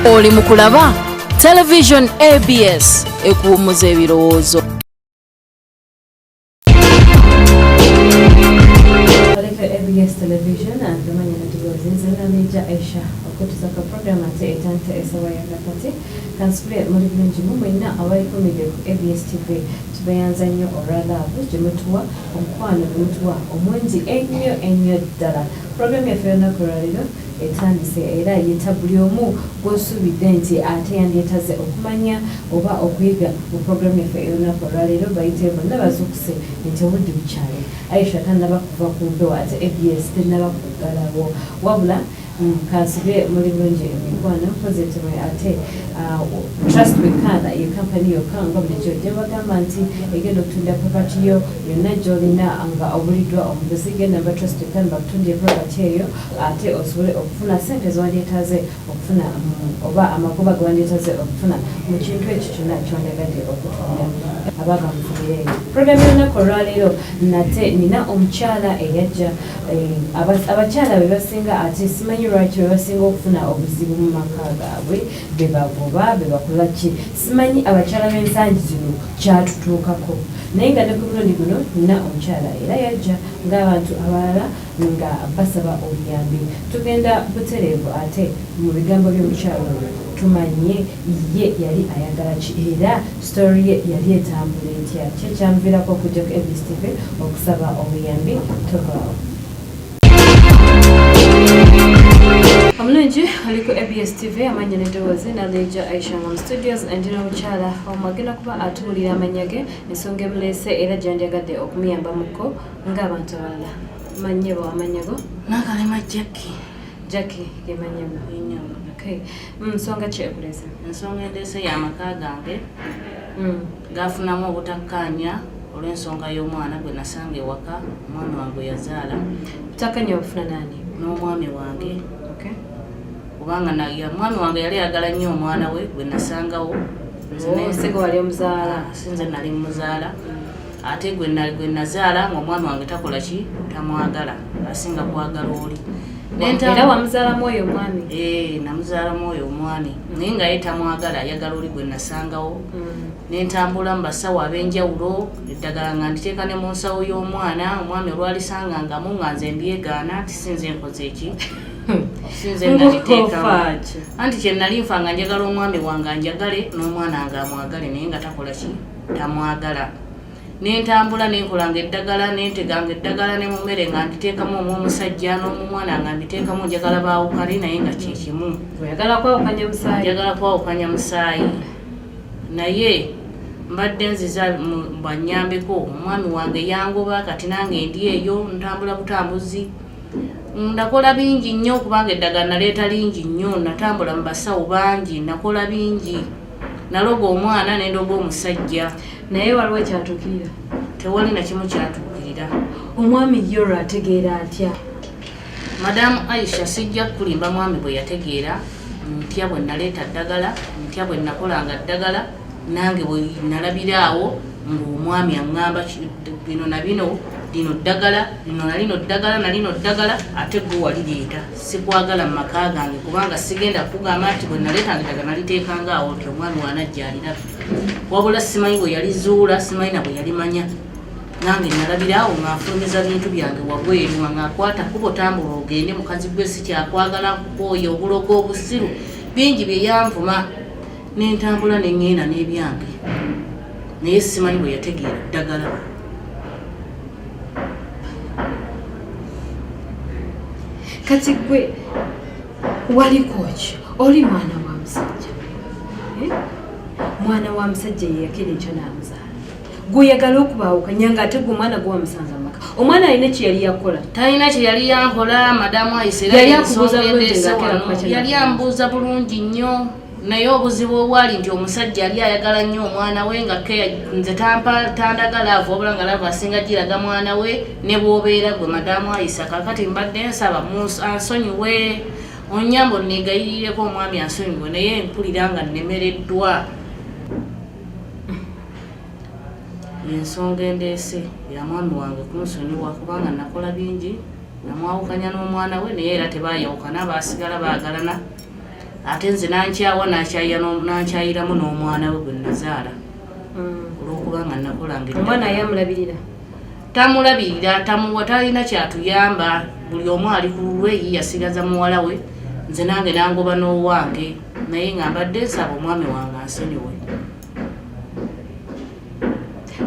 Oli mu kulaba Television ABS ekuwummuza ebirowoozo. Aleka ABS Television agamanya natugozi nze Nalijja Aisha okutuusa ku program ate etandika essaawa ya kakati. Kansubire muli bulungi mu mwenna abalikumidde ku ABS TV. Tubeyanza nnyo olwa laavu gye mutuwa, omukwano gwe mutuwa omungi ennyo ennyo ddala. Program yaffe y'olunaku olwaleero etandise era yita buli omu gw'osuubidde nti ate yandyetaze okumanya oba okuyiga mu program yaffe ey'olunaku olwaleero. Bayite bonna bazuukuse nti obudde bukyali. Aisha tannaba kuva ku mpewo ate ABS tennaba kuggalawo, wabula kansubire muli bulungi emikwano. Mpozi temwe ate Trust We Can ye kampani yokka nga bulijjo gye bagamba nti egenda okutunda property yo yonna gy'olina nga obuliddwa omuguzi. Genda ba Trust We Can bakutundire property eyo ate osobole okufuna sente zewandyetaaze okufuna oba amagoba gewandyetaaze okufuna mu kintu ekyo kyonna kyewandyagadde okutunda. Abaava mu famire eyo. Program y'olunaku olwaleero nate nina omukyala eyajja. Abakyala be basinga, ate simanyi lwaki be basinga okufuna obuzibu mu maka gaabwe, be bagoba, be bakola ki, simanyi. Abakyala b'ensangi zino kyatutuukako, naye nga ne ku mulundi guno nina omukyala era yajja ng'abantu abalala nga basaba obuyambi. Tugenda butereevu ate mu bigambo by'omukyala oyo tumanye ye yali ayagala ki era story ye yali etambula etya, ki ekyamuviirako okujja ku ABS TV okusaba obuyambi. Tovaawo. Omulungi oli ku ABS TV, amannya n'eddoboozi Naleja Aisha, nga mu studios ndina omukyala omu agenda kuba atubuulira amannya ge, ensonga emuleese era gyandyagadde okumuyambamuko ng'abantu abalala. Mannyebo, amannya go? Nakalema Jackie. Jackie gemannya go? Ennyabo. Okay. Nsonga ki ekuleese? Ensonga endeese y'amaka gange gafunamu obutakkaanya olw'ensonga y'omwana gwe nasanga ewaka, omwami wange gwe yazaala. Butakkaanya obufuna naani? N'omwami wange. Kubanga omwami wange yali ayagala nnyo omwana we gwe nasangawo. Oh, si gwe wali omuzaala? Ah, si nze nali muzaala, ate gwe nazaala ng'omwami wange takola ki, tamwagala, asinga kwagala oli. Era wamuzaalamu oyo omwami? Eh, namuzaalamu oyo omwami, naye nga ye tamwagala, ayagala oli gwe nasangawo. Nentambula mu basawo ab'enjawulo, eddagala nga nditeeka ne mu nsawo y'omwana. Omwami olwalisangangamu nga nze mbyegaana nti sinze nkoze eki, sinze naliteekamu. Ng'ofa ki? Anti kye nali nfa nga njagala omwami wange anjagale n'omwana nga amwagale, naye nga takola ki, tamwagala. Nentambula nenkolanga eddagala, nenteganga eddagala ne mu mmere nga nditeekamu omw'omusajja n'omumwana nga mbiteekamu, njagala baawukane, naye nga kyekimu. Oyagala kwawukanya musaayi? Njagala kwawukanya musaayi, naye mbadde nziza banyambeko. Omwami wange yangoba, kati nange ndi eyo ntambula butambuzi. Ndakola bingi nnyo kubanga eddagala naleeta lingi nnyo, natambula mu basawo bangi, nakola bingi, naloga omwana nendoga omusajja. Naye waliwo ekyatuukirira? Tewali nakimu kyatuukirira. Omwami ye olwo ategeera atya? Madamu Aisha, sijja kukulimba, mwami bwe yategeera ntya bwe naleeta ddagala, ntya bwe nakolanga ddagala, nange bwe nalabiraawo ng'omwami aŋŋamba bino na bino, lino ddagala, lino na lino ddagala na lino ddagala, ate gwe walireeta, sikwagala mu maka gange, kubanga sigenda kugamba nti bwe naleetanga eddagala naliteekanga awo nti omwami wanajja alirabe. Wabula simanyi bwe yalizuula, simanyi na bwe yalimanya. Nange nalabiraawo nga nfulumiza bintu byange wabweru, nga ngakwata kubo, tambula ogende mukazi gwe, sikyakwagala, nkukooya, obulogo, obusiru, bingi bye yanvuma, nentambula neŋŋenda n'ebyange, naye simanyi bwe yategeera ddagala. Kati gwe waliko ki? Oli mwana wa musajja, eh? Mwana wa musajja yeyakera enkya n'amuzaala, gweyagala okubaawukanya nga ate gwe omwana gwe wamusanza mumaka, omwana alina kye yali yakola? Talina kye yali yankola, madamu Aisha. Era Yali akubuuza ensonga bulungi endeese ng'atera wano. kumakya? Yali ambuuza bulungi nnyo, naye obuzibu obwali nti omusajja yali ayagala nnyo omwana we, nga keya nze tampa tandaga love, wabula nga love asinga giraga mwana we ne bw'obeera gwe. Madamu Aisha, kakati mbadde nsaba ansonyiwe, onyamba onneegayirireko omwami ansonyiwe, naye mpulira nga nnemereddwa. Ensonga endeese ya mwami wange kunsonyiwa, kubanga nakola bingi, namwawukanya n'omwana we, naye era tebayawukana, basigala baagalana. Ate nze nankyawa, nankyayiramu n'omwana we gwe nazaala. Olwokubanga nakolanga Omwana yamulabirira? Tamulabirira, tamuwa, talina kyatuyamba. Buli omu ali ku lulwe. Ye yasigaza muwala we, nze nange nangoba n'owange. Naye nga mbadde nsaba omwami wange ansonyiwe.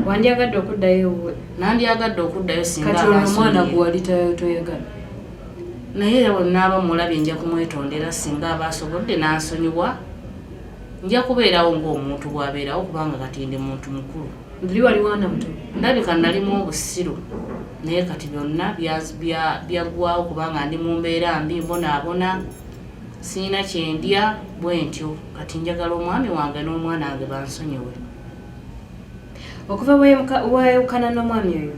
Wandyagadde okuddayo ewuwe? Nandyagadde okuddayo singa Kati ono omwana abansonyiye. gwe wali toyagala? Naye era bwe naaba mulabye, nja kumwetondera. Singa aba asobodde n'ansonyiwa, nja kubeerawo ng'omuntu bw'abeerawo, kubanga kati ndi muntu mukulu. Luli wali mwana muto. Ndabika nalimu obusiru, naye kati byonna byaggwawo, kubanga ndi mu mbeera mbi, mbonaabona, siina kyendya bwe ntyo. Kati njagala omwami wange n'omwana wange bansonyiwe. Okuva wayawukana n'omwami oyo,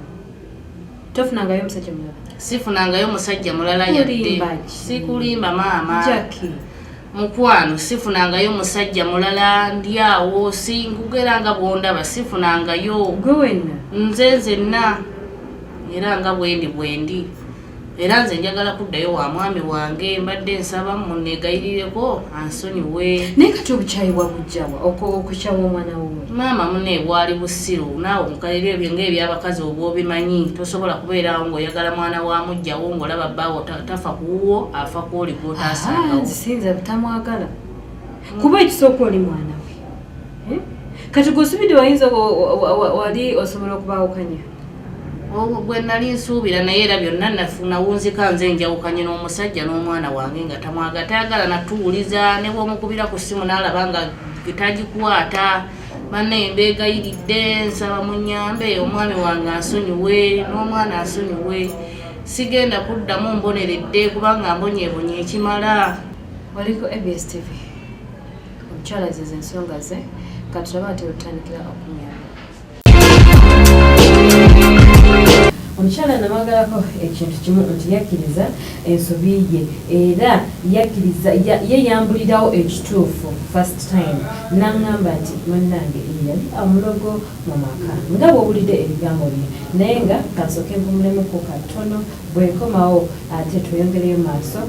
tofunangayo omusajja mulala? Sifunangayo musajja mulala yadde. Kulimba ki? Sikulimba, maama. Jackie. Mukwano, sifunangayo musajja mulala. Ndi awo sinkugera nga bwondaba, sifunangayo. Gwe wenna? Nze nzenna, era nga bwendi bwendi. Era nze njagala kuddayo wa mwami wange. Mbadde nsaba muneegayirireko ansonyiwe. Naye kati obukyayi bwabujjawa, okukyawa omwana wuwe? Maama, mune bwali busiru naawe mukaliro. Ebyo ngaebyabakazi oba obimanyi, tosobola kubeeraawo ng'oyagala mwana wa mujjawo, ng'olaba bbaawo tafa kuwuwo, afa kwoli gw'otaasangawo. Nze siyinza butamwagala, kuba ekisooka oli mwana we. Eh? Kati gwosubidde wayinza wali osobola okubaawukanya? Ogwo gwe nali nsuubira, naye era byonna nawunzika nze njawukanye n'omusajja n'omwana wange nga tamwagala, tayagala natuwuliza. Ne bwomukubira ku ssimu n'alaba nga tagikwata. Bannaye, mbeegayiridde, nsaba munyambe, omwami wange ansonyiwe n'omwana ansonyiwe. Sigenda kuddamu, mboneredde, kubanga mbonyeebonye ekimala. Waliko ABS TV. Omukyala zeze ensonga ze, katulabe ate wetutandikira okumuyamba. Omukyala namwagalako ekintu kimu, nti yakkiriza ensobi ye, era yakkiriza ye yambulirawo ekituufu first time, naŋŋamba nti munnange yali omulogo mu maka, nga bw'owulidde ebigambo bye. Naye nga kansooke mpumulemuko katono, bwe nkomawo ate tweyongereyo maaso,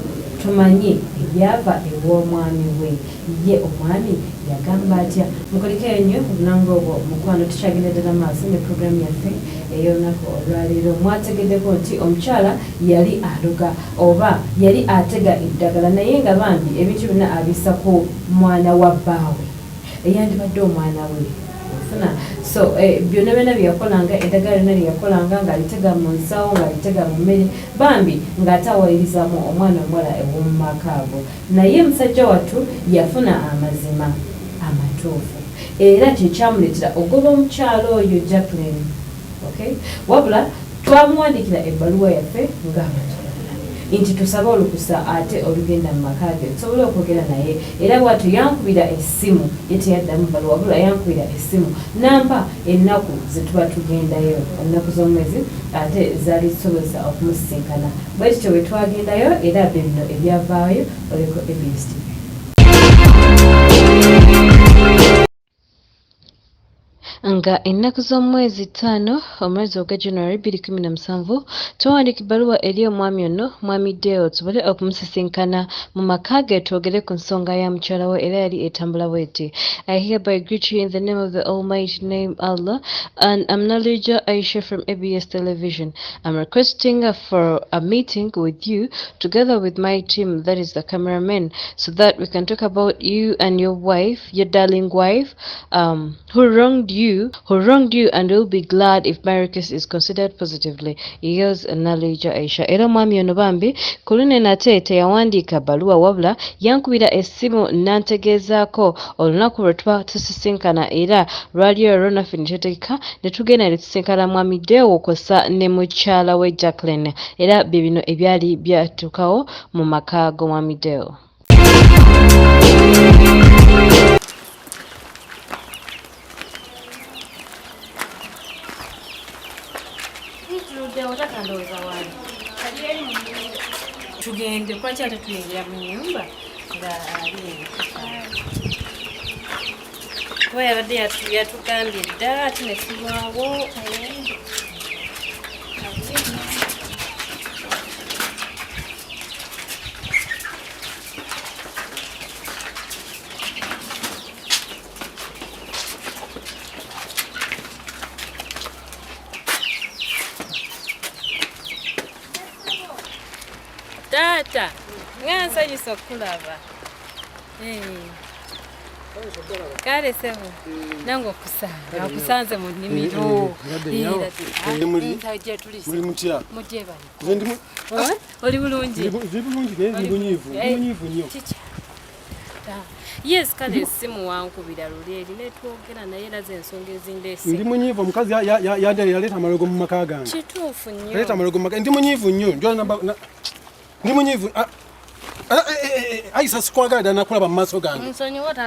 tumanye ebyava ew'omwami we. Ye omwami yagamba atya? Mukulikeyo nnyo obulanga obwo, mukwano. Tukyagenda ddala maaso ne puroguramu yaffe ey'olunaku olwaleero. Mwategeddeko nti omukyala yali aloga oba yali atega eddagala, naye nga bambi ebintu byonna abissa ku mwana wa bbaawe eyandibadde omwana we ofuna. So byonna byonna byeyakolanga, eddagala lyonna lyeyakolanga, ng'alitega mu nsawo, ng'alitega mu mmere, bambi ng'ate awayirizamu omwana omuwala ew'omu maka ago. Naye musajja wattu yafuna amazima amatuufu, era kyekyamuleetera ogoba omukyalo oyo Jacqueline. Okay, wabula twamuwandiikira ebbaluwa yaffe ng'abantu abalala nti tusabe olukusa ate olugenda mu maka ge tusobole okwogera naye. Era bwatyo yankubira essimu. Ye teyaddamu bbaluwa, wabula yankubira essimu nampa ennaku ze tuba tugendayo, ennaku z'omwezi ate zaali zisobozesa okumusisinkana. Bwe tutyo bwe twagendayo, era bye bino ebyavaayo. Oleko ABS TV. Nga ennaku z'omwezi 5 omwezi ogwa January 2017, twawandiika ebbaluwa eri omwami ono, Mwami Deo, tusobole okumusisinkana mu maka ge twogere ku nsonga ya mukyala we, era yali etambula bweti: I hereby greet you in the name of the Almighty name Allah, and I'm Nalija Aisha from ABS Television. I'm requesting for a meeting with you together with my team, that is the cameraman, so that we can talk about you and your wife, your darling wife, who wronged you, who wronged you, and will be glad if my request is considered positively. Yours, Nalija Aisha. Era omwami ono bambi ku luno nate teyawandiika bbaluwa, wabula yankubira essimu n'antegeezaako olunaku lwe tuba tusisinkana, era lwali olwo naffe ne twetegeka ne tugenda ne tusisinkana mwami Deo kw'ossa ne mukyala we Jacqueline. Era bye bino ebyali byatuukawo mu maka g'omwami Deo. Tuluddewo, tata ndowooza wali tugende. Kwaki ate tuyingira mu nyumba nga ali? Kuba yabadde yatugambye dda, ate ne tulwawo. Taata, nga nsanyusa okukulaba. Kale sebo, nange okusanga, akusanze mu nnimiro. Muli mutya? Mujebale. Oli bulungi? Ndi bulungi naye ndi munyiivu, ndi munyiivu nnyo. Yes, kale essimu wankubira luli eri ne twogera naye era ze ensonga ezindeese. Ndi munyiivu, omukazi yaleeta amalogo mu maka gange. Kituufu nnyo. Yaleeta amalogo mu maka, ndi munyiivu nnyo. Ndi munyiivu. Aisha sikwagala ddala nakulaba mu maaso gange.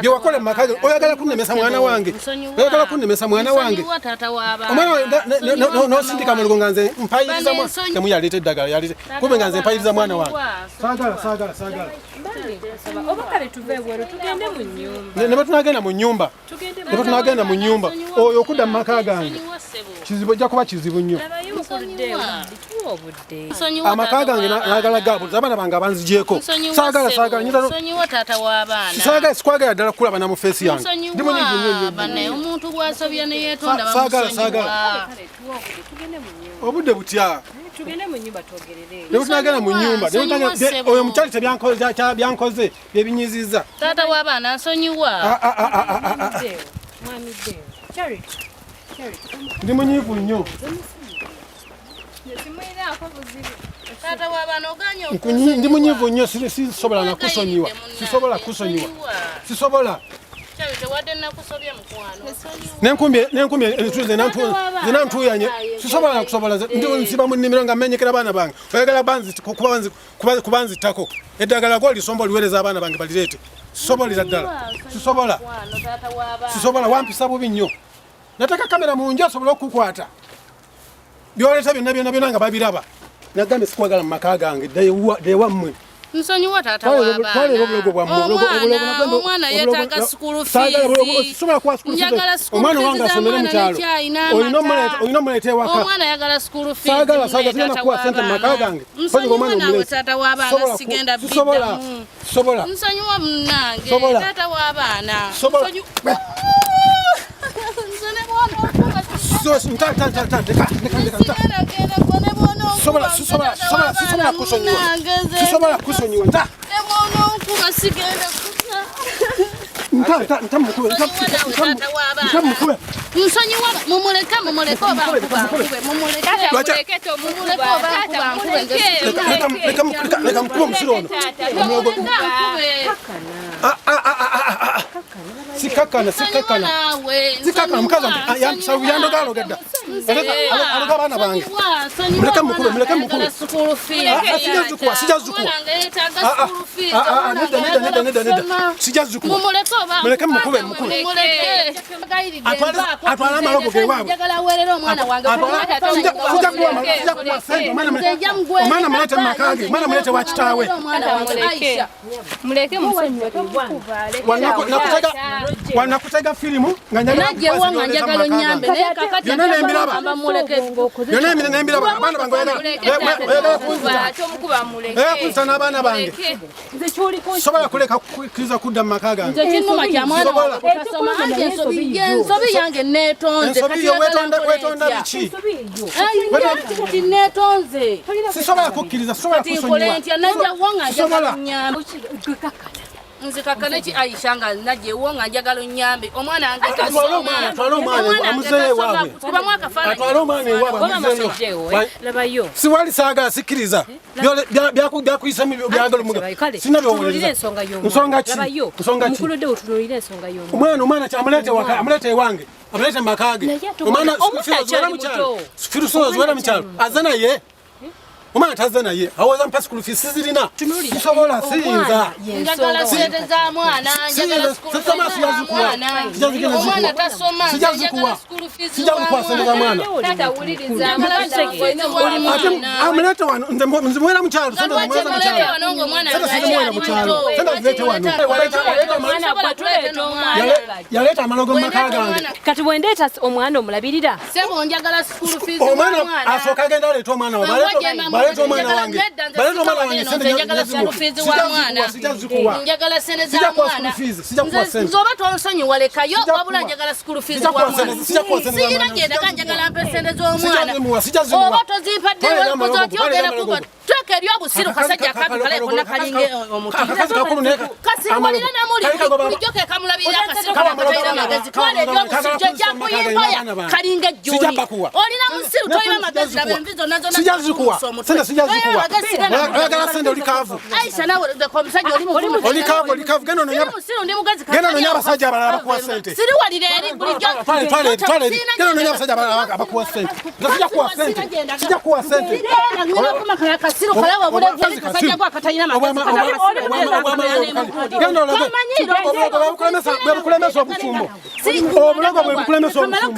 Bye wakola mu maka gange, oyagala kunnemesa mwana wange. Oyagala kunnemesa mwana wange. Omwana wange n'osindika amalogo nga nze mpayiriza mwana. Temu yaleeta eddagala, yaleeta. Kumbe nga nze mpayiriza mwana wange. Saagala, saagala, saagala. Oba kale tuve ebweru tugende mu nnyumba. Ne bwe tunagenda mu nnyumba. Ne bwe tunagenda mu nnyumba. Oyo okudda mu maka gange. Kizibu, ojja kuba kizibu nnyo. Amaka gange nagala gabuza abaana bange abanzigyeko. Saagala, saagala, nyinza Nsonyiwa taata w'abaana. Saagala, sikwagala ddala kulaba na mu feesi yange. Ndi munyiivu nnyo nnyo. Bane omuntu bw'asobya ne yeetonda Saagala, saagala. Obudde butya? Tugende mu nnyumba twogerere. Ne bwe tunagenda mu nnyumba, oyo omukyali tebyankoze byebinyizizza. Taata w'abaana nsonyiwa. Mwami Deo. Charity. Ndi munyiivu nnyo. Taata w'abaana oganye Ndi munyiivu nnyo, sisobola na kusonyiwa. Sisobola kusonyiwa. Sisobola. Charity wadde nakusobya mukwano. Nenkumbi entuze nantuuyanye. Sisobola na kusobola. Ndi nsiba mu nnimiro nga mmenyekera abaana bange. Oyagala kubanzitako. Eddagala gwo lisomba oliweereza abaana bange balireete. Sisobolera ddala. Sisobola. Sisobola, wampisa bubi nnyo. Nateeka kamera mu nju asobole okukukwata. By'oleeta byonna byonna byonna nga babiraba. Nagambye sikwagala mu maka gange, dda ewammwe. Nsonyiwa taata w'abaana. Omwana yeetaaga school fees. Njagala school Omwana wange fees asomere mu kyalo. Olina omuleeta ewaka. Omwana ayagala school fees. Saagala, saagala, sigenda kukuwa ssente mu maka gange. Nsonyiwa naawe taata w'abaana, sigenda biddamu. Sisobola. Nsonyiwa munnange, taata w'abaana. Sisobola. Sisobola kusonyiwa. Nsonyiwa, mumuleke, mumuleke oba nkube, mumuleke. Mumuleke oba nkube. Leka mukube omusiro ono. Sikakana, sikakana. Sikakana, mukazi yandoga dda. Aloga abaana bange. Muleke mukube, muleke mukube. Sijja sijja zukuwa. Nedda, nedda, nedda, nedda, nedda. Sijja zukuwa. Muleke mukube, mukube. Atwale amalogo ge waabwe. Sijja kuwa ssente, omwana mulete mu maka ge, omwana mulete wa kitaawe. Muleke musonyiwe tomukuba. Wanakutega firimu nga njagala onnyambe naye kakati byonna nembiraba. Byonna nembiraba abaana bange oyagala kunzita n'abaana bange. Sobola kuleka kukkiriza kudda mu maka gange. Nze kinnuma kya mwana wange kutasoma anti ensobi yange neetonze. Ensobi yo weetonda biki? Kati neetonze. Sisobola kukkiriza, sisobola Kati nkole kusonyiwa. ntya najja wo nga njagala onnyambe. Sisobola. Nzikakane ki Aisha nga najja ewo nga njagala onnyambe. Omwana wange Atwale omwana, atwale omwana amuzeeyo ewaabwe. Kubamu akafaananyi. Atwale omwana ewaabwe amuzeeyo. Labayo. Siwali saagala sikkiriza. Byakuyisemu byagala omuga. Sina by'owuliriza. Nsonga ki? Nsonga ki? Mukulu Deo tunuulire ensonga y'omwana. Omwana, omwana amulete waka, amulete ewange. Amulete mu maka ge. Omwana akyali muto. Firusozi ziwera mu kyalo. Azze naye. Omwana tazze naye. Awoza mpa school fees sizirina. Sisobola, siyinza. Njagala ssente za mwana, njagala school fees za mwana. Omwana tasoma, njagala school fees Sijja kukuwa ssente za mwana. Taata wuliriza. Ate amulete wano, nze muwera mu kyalo, ssente muwera mu kyalo. Ssente sizimuwera mu kyalo. Ssente zireete wano. Yaleeta amalogo mu maka gange. Kati bwe ndeeta omwana omulabirira. Ssebo njagala school fees Omwana wa mwana. asooka agenda aleeta omwana we. Baleeta omwana wange. Baleeta omwana wange ssente Njagala school fees wa mwana. Sijja zikuwa. Njagala ssente za Sijja kuwa mwana. school fees, sijja kuwa ssente. Nze oba tonsonyiwa lekayo Sijja wabula kuwa. njagala school fees Sijja wa kuwa mwana. ssente, sijja kuwa ssente za Sirina mwana. gye ndaga njagala mpe ssente Sijja z'omwana. zimuwa, sijja zimuwa. Oba tozimpadde Twalira wekuza amalogo, otya twalira ogenda amalogo. kuba. Tweka Leka eri obusiru kasajja akabi kale konna kalinga omuti. Kasiwalira namuli bulijjo ke kamulabirira akasiru katalina magezi. Twala eri obusiru jjajja kuyimpoya kalinga ejjuuni. Olina musiru tolina magezi laba envi zonna zonna. Sijja zikuwa. Sente sijja zikuwa. Oyagala sente oli kaavu. Aisha nawe leka omusajja oli muvumu. Oli kaavu oli kaavu. Genda ononye. Musiru ndi mugazi. Genda ononye abasajja abalala abakuwa sente. Siriwalira eri bulijjo. Twale twale twale. Genda ononye abasajja abalala abakuwa sente. Sijja kuwa sente. Sijja kuwa sente. Genda obufumbo. Obulogo bwe bukulemesa obufumbo.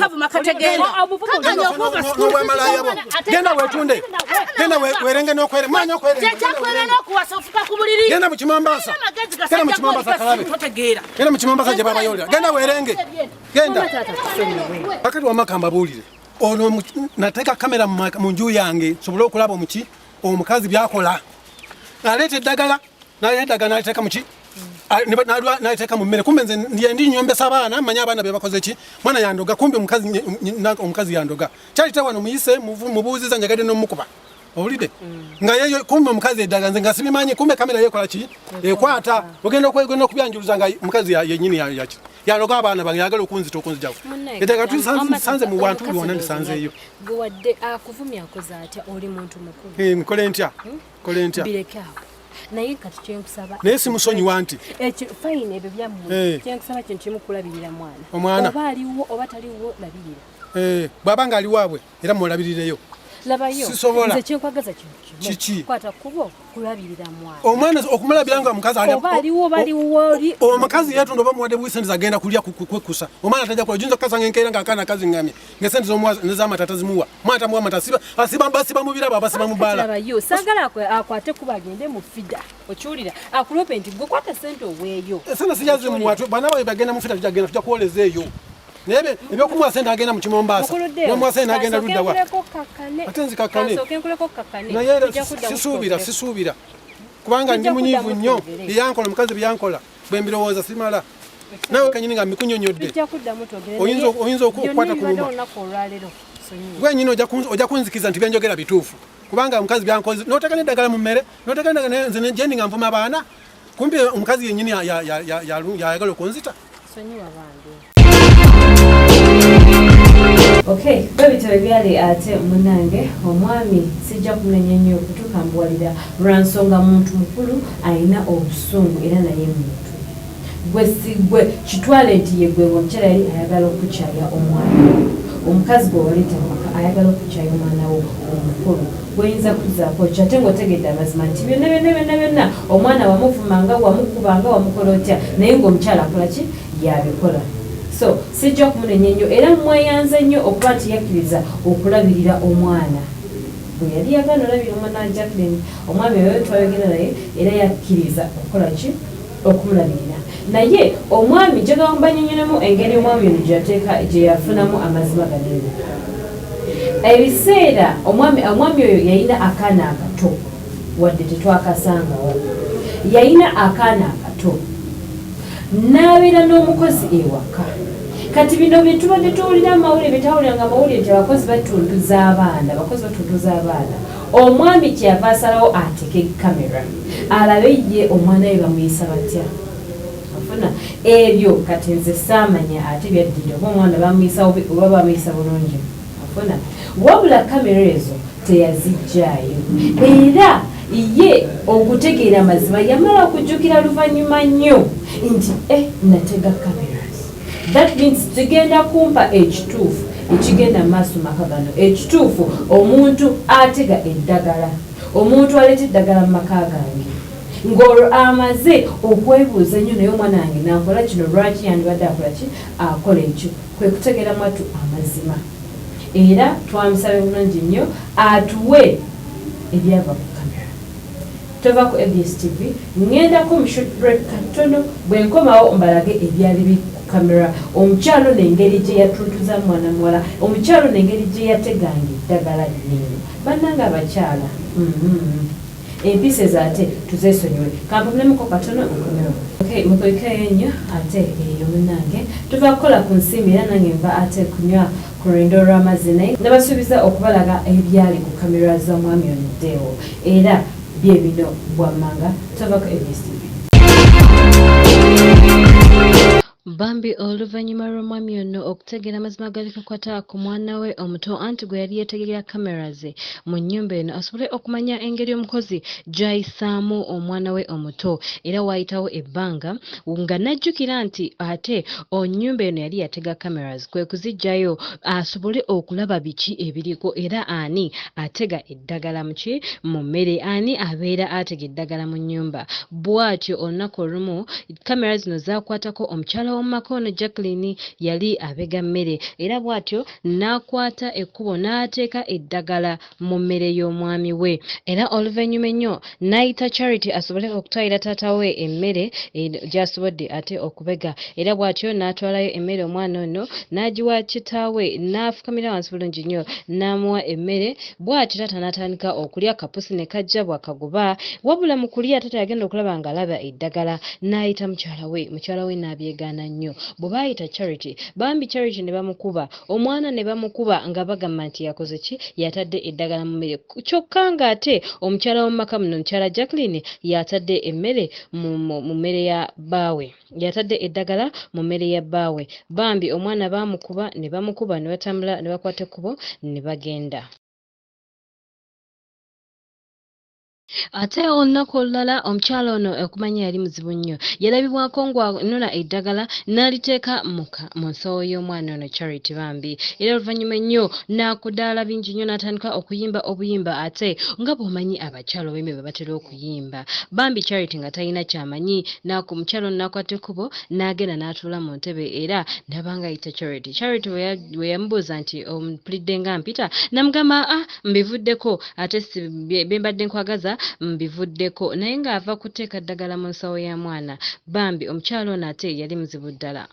Genda wetunde. Genda werenge n'okwere. Manya okwere. Genda mu Kimambasa. Genda mu Kimambasa kalabe. Genda mu Kimambasa gye babayolera. Genda werenge. Genda. Pakati wamaka mbabuulire. Ono nateeka kamera mu nju yange nsobole okulaba omuki omukazi byakola. Naleeta eddagala, naleeta eddagala naliteeka mu ki? Naliteeka mu mmere. Kumbe nze ndi nnyombesa abaana, mmanyi abaana be bakoze ki? Mwana yandoga, kumbe omukazi yandoga. Kyalite wano muyise, mubuuziza njagadde n'omukuba. Owulidde? Nga yeyo kumbe omukazi eddagala nze nga sibimanyi, kumbe kamera yeekola ki? Ekwata. Ogenda okubyanjuluza nga omukazi yennyini yaki. Yaloga abaana bange yagala okunzita okunzijako. Eddagala tulisanze mu bantu bonna ndisanzeeyo. Gwe wadde akuvumya akoze atya oli muntu mukulu. Nkole ntya? Nkole ntya? Bireke awo. Naye kati kyenkusaba. Naye simusonyiwa nti. Ekyo fine ebyo byammwe. Kyenkusaba kintu kimu kulabirira mwana. Omwana. Oba aliwo oba taliwo labirira. Bw'aba nga ali waabwe era mulabirireyo. Labayo. Sisobola. Nze kyenkwagaza kintu kimu. Kiki? Kwata kkubo kulabirira mwana. Omwana okumulabira nga omukazi ali oba aliwo oba aliwo oli. Omukazi yeetunda oba omuwadde buwi sente zagenda kulya kwekusa. Omwana tajja kulya. Oyinza okukasanga enkeera ng'akaana kaziŋŋamye. Ng'esente z'amata tazimuwa. Omwana tamuwa amata asiba basiba mu birabo abasiba mu bbaala. Labayo. Saagala akwate kkubo agende mu FIDA. Okiwulira? Akulope nti gwe kwata sente oweeyo. Sente sijja zimuwa. Bana bawe bagenda mu FIDA tujja kuwoleza eyo. Naye ebyokumuwa sente agenda mu Kimombasa. N'omuwa sente agenda ludda wa. Ate nzikakkane. Naye sisuubira. Kubanga ndi munyiivu nnyo. Bye yankola omukazi bye yankola. Bwe mbirowooza simala. Naawe kennyini nga mbikunyonnyodde. Oyinza okukwata ku mumwa. Gwe nnyini ojja kunzikiza nti byenjogera bituufu. Kubanga omukazi byankoze n'oteeka n'eddagala mu mmere, n'oteeka n'eddagala nze gye ndi nga nvuma abaana. Kumbe omukazi yennyini yayagala okunzita. Okay, bwe bityo byali ate munnange omwami sijja kumenya nnyo okutukambuwalira lwa nsonga muntu mukulu alina obusungu era naye muntu. Gwe si gwe kitwale nti ye gwe omukyala yali ayagala okukyaya omwana. Omukazi gwe waleeta mu maka ayagala okukyaya omwana wo omukulu. Gwoyinza kuzzaako ki ate ng'otegedde amazima nti byonna byonna byonna byonna omwana wamuvumanga wamukubanga wamukola otya naye ng'omukyala akola ki yabikola. So sijja kumunenya nnyo era mweyanze nnyo okuba nti yakkiriza okulabirira omwana. Bwe yali yagaana olabirira omwana wa Jacqueline, omwami oyo twayogera naye era yakkiriza okukola ki okumulabirira. Naye omwami njagala mbanyonnyolemu engeri omwami ono gye yafunamu amazima gano eno. Ebiseera omwami oyo yalina akaana akato wadde tetwakasangawo. Yalina akaana akato n'abeera n'omukozi ewaka. Kati bino bye tubadde tuwulira amawulire bye twawuliranga amawulire nti abakozi batunduza abaana, abakozi batunduza abaana. Omwami kyeyava asalawo ateeke kamera alabe ye omwana we bamuyisa batya. Ofuna ebyo kati nze saamanya ate byaddirira oba omwana bamuyisa bubi oba bamuyisa bulungi. Ofuna wabula kamera ezo teyaziggyaayo era ye okutegeera amazima yamala okujjukira luvannyuma nnyo nti natega cameras. That means tugenda kumpa ekituufu ekigenda mu maaso maka gano. Ekituufu omuntu atega eddagala, omuntu aleeta eddagala mu maka gange ng'olwo amaze okwebuuza ennyo naye omwana wange nakola kino lwaki yandibadde akola ki akola ekyo kwe kutegeera mwattu amazima. Era twamusabe bulungi nnyo atuwe ebyava ku kamera. Tova ku ABS TV, ŋŋendako mu short break katono bwe nkomawo mbalage ebyali biri ku kamera. Omukyalo n'engeri gye yatuntuza mwana muwala, omukyalo n'engeri gye yateganga eddagala lino. Bannange abakyala, empisa ezo ate tuzeesonyiwe. Kampumulemuko katono nkomewo. Okay, mukwekayo nnyo ate eyo munnange. Tuva kukola ku nsimbi era nange nva ate kunywa ku lwendo lw'amazzi naye nabasuubiza okubalaga ebyali ku kamera z'omwami ono Deo. Era Bye bino bwammanga tova ku ABS TV. Bambi oluvannyuma lw'omwami ono okutegeera amazima agali kakwata ku mwana we omuto anti gwe yali yeetegekera cameras mu nnyumba eno asobole okumanya engeri omukozi gy'ayisaamu omwana we omuto era waayitawo ebbanga nga n'ajjukira nti ate ennyumba eno yali yatega cameras kwe kuziggyayo asobole okulaba biki ebiriko era ani atega eddagala muki mu mmere ani abeera atega eddagala mu nnyumba. Bw'atyo olunaku olumu kamera zino zaakwatako omukyala w'omu maka ono Jacqueline yali abega mmere era bw'atyo n'akwata ekkubo n'ateeka eddagala mu mmere y'omwami we era oluvannyuma ennyo n'ayita Charity asobole okutwalira taata we emmere gy'asobodde ate okubega era bw'atyo n'atwalayo emmere omwana ono n'agiwa kitaawe n'afukamira wansi bulungi nnyo n'amuwa emmere bw'atyo taata n'atandika okulya kapusi ne kajja bw'akagoba wabula mu kulya taata yagenda okulaba ng'alaba eddagala n'ayita mukyala we mukyala we n'abyegaana nnyo bwe baayita Charity bambi Charity ne bamukuba omwana ne bamukuba nga bagamba nti yakoze ki yatadde eddagala mu mmere kyokka ng'ate omukyala w'omu maka muno mukyala Jacqueline y'atadde emmere mu mmere ya bbaawe yatadde eddagala mu mmere ya bbaawe bambi omwana baamukuba ne bamukuba ne batambula ne bakwata ekkubo ne bagenda. Ate olunaku olulala omukyala ono okumanya yali muzibu nnyo yalabibwako ng'anona eddagala n'aliteeka mu nsawo y'omwana ono Charity bambi era oluvannyuma ennyo n'akudaala bingi nnyo n'atandika okuyimba obuyimba ate nga bw'omanyi abakyala obuyimba bwe batera okuyimba bambi Charity nga talina ky'amanyi omukyala ono n'akwata ekkubo n'agenda n'atuula mu ntebe era n'aba ng'ayita Charity. Charity bwe yamubuuza nti ompulidde nga mpita n'amugamba ah mbivuddeko ate si bye mbadde nkwagaza mbivuddeko naye ng'ava kuteeka ddagala mu nsawo ya mwana bambi omukyala ono ate yali muzibu ddala.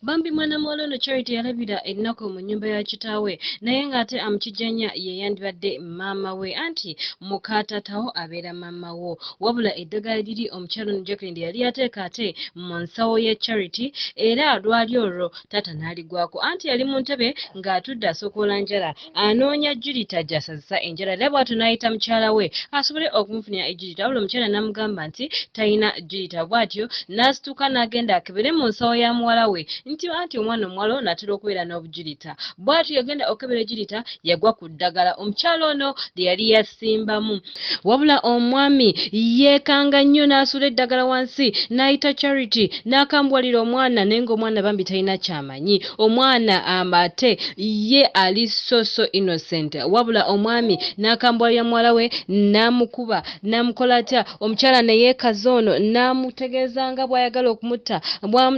Bambi mwana muwala ono Charity yalabira ennaku mu nnyumba ya kitaawe naye ng'ate amukijjanya ye yandibadde maama we anti muka taatawo abeera maama wo wabula eddagala liri omukyala ono Jacqueline lye yali ateeka ate mu nsawo ya Charity era lwali olwo taata n'aligwako anti yali mu ntebe ng'atudde asokoola njala anoonya Judita gy'asazisa enjala era bw'atyo n'ayita mukyala we asobole okumufunira ejjulita wabula omukyala n'amugamba nti talina Judita bw'atyo n'asituka n'agenda akebere mu nsawo ya muwala we nti anti omwana omuwala ono atera okubeera n'obujulita bw'atyo yagenda okukebera ejjulita yagwa ku ddagala omukyala ono lye yali yasimbamu wabula omwami yeekanga nnyo n'asuula eddagala wansi n'ayita Charity n'akambuwalira omwana naye ng'omwana bambi talina ky'amanyi omwana ate ye ali so so innocent wabula omwami n'akambuwalira muwala we n'amukuba n'amukola atya omukyala ne yeekaza ono n'amutegeeza nga bw'ayagala okumutta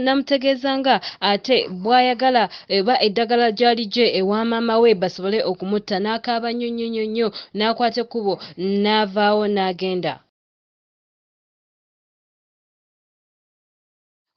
n'amutegeeza nga ate bw'ayagala eba eddagala gy'aligye ewa maama we basobole okumutta n'akaaba nnyo nnyo nnyo nnyo n'akwata ekkubo n'avaawo n'agenda.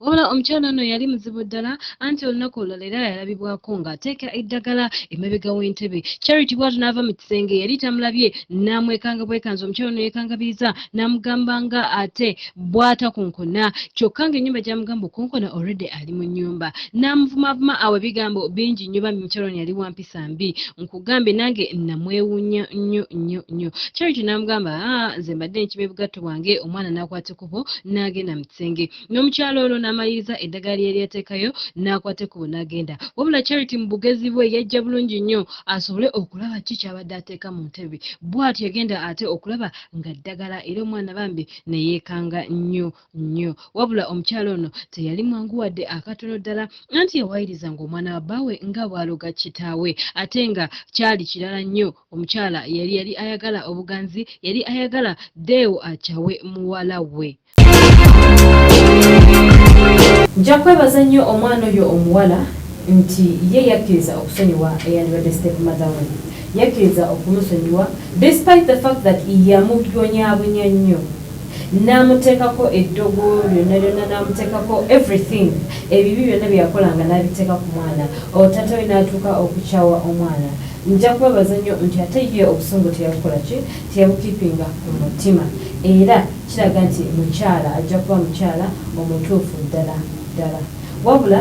Wabula omukyala ono yali muzibu ddala anti olunaku olulala era yalabibwako ng'ateeka eddagala emabega w'entebe. Charity bw'atyo n'ava mu kisenge yali tamulabye n'amwekanga bwekanzi omukyala ono yeekangabiriza n'amugamba nga ate bw'atakonkona kyokka ng'ennyumba gy'amugamba okonkona already ali mu nnyumba n'amuvumaavuma awo ebigambo bingi nnyo bambi omukyala ono yali wa mpisa mbi nkugambye nange namwewuunya nnyo nnyo nnyo. Charity n'amugamba aa nze mbadde nkima obugatto bwange omwana n'akwata ekkubo n'agenda mu kisenge n'omukyala ono n'amaliriza eddagala lye yali yateekayo n'akwata ekkubo n'agenda. Wabula Charity mu bugezi bwe yajja bulungi nnyo asobole okulaba ki ky'abadde ateeka mu ntebe bw'atyo yagenda ate okulaba nga ddagala era omwana bambi ne yeekanga nnyo nnyo. Wabula omukyala ono teyali mwangu wadde akatono ddala anti yawayirizanga omwana wa bbaawe nga bw'aloga kitaawe ate nga kyali kirala nnyo omukyala yali yali ayagala obuganzi yali ayagala Deo akyawe muwala we. Nja kwebaza nnyo omwana oyo omuwala nti ye yakkiriza okusonyiwa eyandibadde step mother we yakkiriza okumusonyiwa despite the fact that yamubonyaabonya nnyo n'amuteekako eddogo lyonna lyonna n'amuteekako everything ebibi byonna bye yakolanga n'abiteeka ku mwana taata we n'atuuka okukyawa omwana. Nja kubabaza nnyo nti ate ye obusungu teyabukola ki teyabukiipinga ku mutima era kiraga nti mukyala ajja kuba mukyala omutuufu ddala ddala. Wabula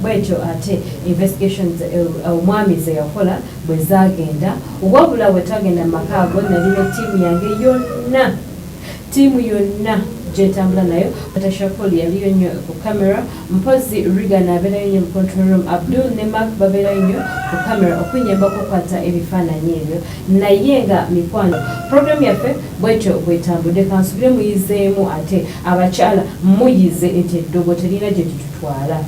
Bwetyo ate investigations omwami ze yakola bwe zaagenda. Wabula bwe twagenda mu maka ago, nali ne ttiimu yange yonna, ttiimu yonna gyentambula nayo. Tashakul yaliyo nnyo ku camera, mpozi Regan abeerayo nnyo mu control room, Abdul ne Mark babeerayo nnyo ku camera okunyambako okukwata ebifaananyi ebyo. Naye nga mikwano, program yaffe bwetyo bwetambudde. Kansubire muyizeemu, ate abakyala muyize nti eddogo terina gye litutwala.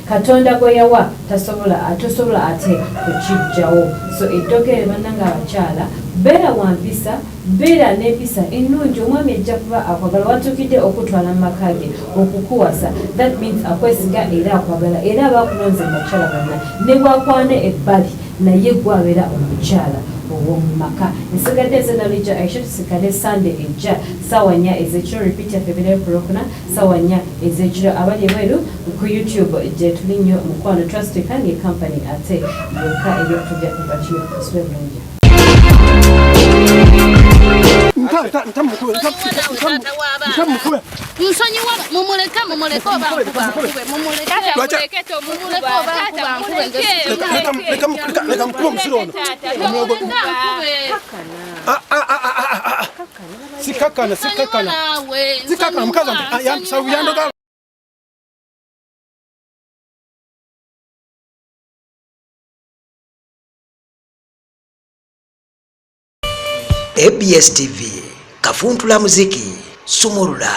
Katonda gwe yawa tasobola, tosobola ate kukijjawo. So eddogo eryo, bannanga abakyala, beera wa mpisa, beera n'empisa ennungi, omwami ajja kuba akwagala. Watuukidde okutwala mu maka ge okukuwasa, that means akwesiga era akwagala, era aba akulonze mu bakyala bonna. Ne bwakwana ebbali, naye gwabeera omukyala ow'omu maka. Nsigadde nze Nalija Aisha. Tusikale Sande ejja sawa 4 ez'ekiro. Repeat yaffe ebeerayo ku Lwokuna sawa 4 ez'ekiro. Abali ebweru, ku YouTube gye tuli nnyo mukwano. Trust ye company ate yokka ebyokutujja kuva kino. Tusule bulungi. Ntamukube. Nsonyiwa, mumuleke, mumuleke oba nkuba nkube, mumuleke. Mumuleke oba nkuba nkube nze. Leka mukube omusiro ono. Omulogo. Mumuleke ankube. Ah, ah, ah, ah, ah, ah. Sikkakkana, sikkakkana. Naawe. Sikkakkana, mukazi yampisa yandoga. ABS TV, Kafuntula Muziki, Sumulula.